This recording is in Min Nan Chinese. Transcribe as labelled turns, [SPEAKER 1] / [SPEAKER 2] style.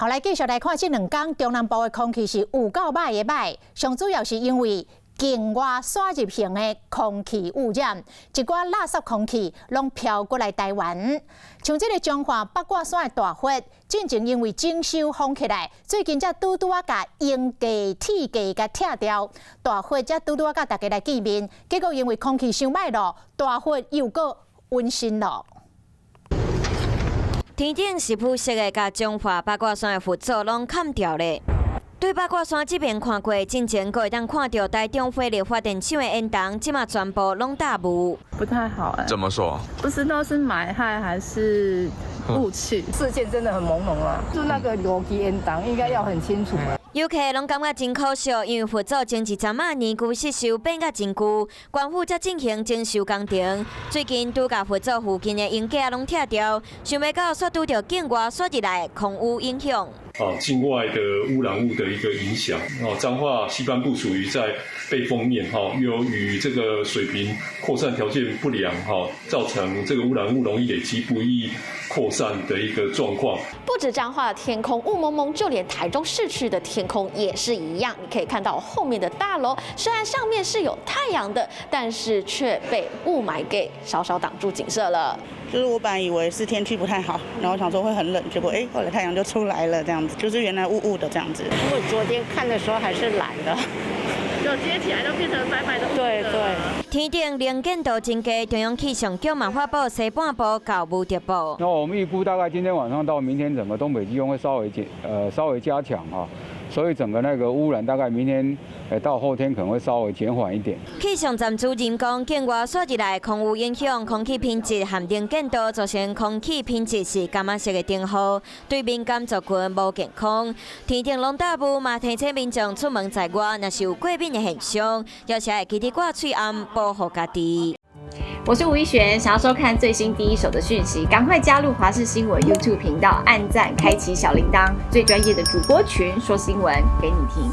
[SPEAKER 1] 好，來繼續來看，這兩工中南部的空氣是有夠䆀的䆀，上主要是因為境外徙入型的空氣污染，一寡垃圾空氣攏飄過來台灣。像這个彰化八卦山的大佛，進前因為整修封起來，最近才拄拄仔共鷹架鐵架共拆掉，大佛才拄拄仔共大家來見面，結果因為空氣傷䆀咯，大佛又閣隱身咯。
[SPEAKER 2] 天頂是紫色的，共彰化八卦山的佛祖攏砍掉咧。對八卦山這邊看過，進前閣會當看著台中火力發電廠的煙囱，這馬全部攏罩霧。
[SPEAKER 3] 不太好哎。
[SPEAKER 4] 怎麼說？
[SPEAKER 3] 不知道是霾害還是霧氣。
[SPEAKER 5] 視線真的很朦朧啊！就那個邏輯煙囱應該要很清楚。
[SPEAKER 2] 遊客攏感覺真可惜，因為佛祖前一陣仔年久失修，變甲真舊，官府才進行整修工程。最近拄共佛祖附近的鷹架攏拆掉，想袂到煞拄著境外徙入來空污影響。
[SPEAKER 6] 啊，境外的污染物的一個影響。啊，彰化西半部屬於在背風面，哈，由於這個水平擴散條件不良，哈，造成這個污染物容易累積、不易擴散的一個狀況。
[SPEAKER 7] 不止彰化的天空霧濛濛，就連台中市區的天空也是一樣。你可以看到後面的大樓，雖然上面是有太陽的，但是卻被霧霾給稍稍擋住景色了。
[SPEAKER 8] 就是我本來以為是天氣不太好，然後想說會很冷，結果哎，後來太陽就出來了，這樣子，就是原來霧霧的這樣子。
[SPEAKER 9] 因為昨天看的時候還是藍的，
[SPEAKER 3] 就接起來就變成白白的。
[SPEAKER 9] 對對。
[SPEAKER 2] 天頂能見度真低，中央氣象局嘛發布西半部到霧特報。
[SPEAKER 10] 那我們預估大概今天晚上到明天，整個東北季風會稍微減，稍微加強哈。所以整個那個污染大概明天到後天可能會稍微減緩一點。
[SPEAKER 2] 氣象站主任講，境外徙入來空污影響空氣品質和能見度，造成空氣品質是柑仔色的燈號，對敏感族群無健康。天頂攏罩霧嘛，提醒民眾出門在外，若是有過敏的現象，猶是會記得掛喙罨保護家己。
[SPEAKER 11] 我是吳一璇，想要收看最新第一手的訊息，趕快加入華視新聞 YouTube 頻道，按讚，開啟小鈴鐺，最專業的主播群說新聞給你聽。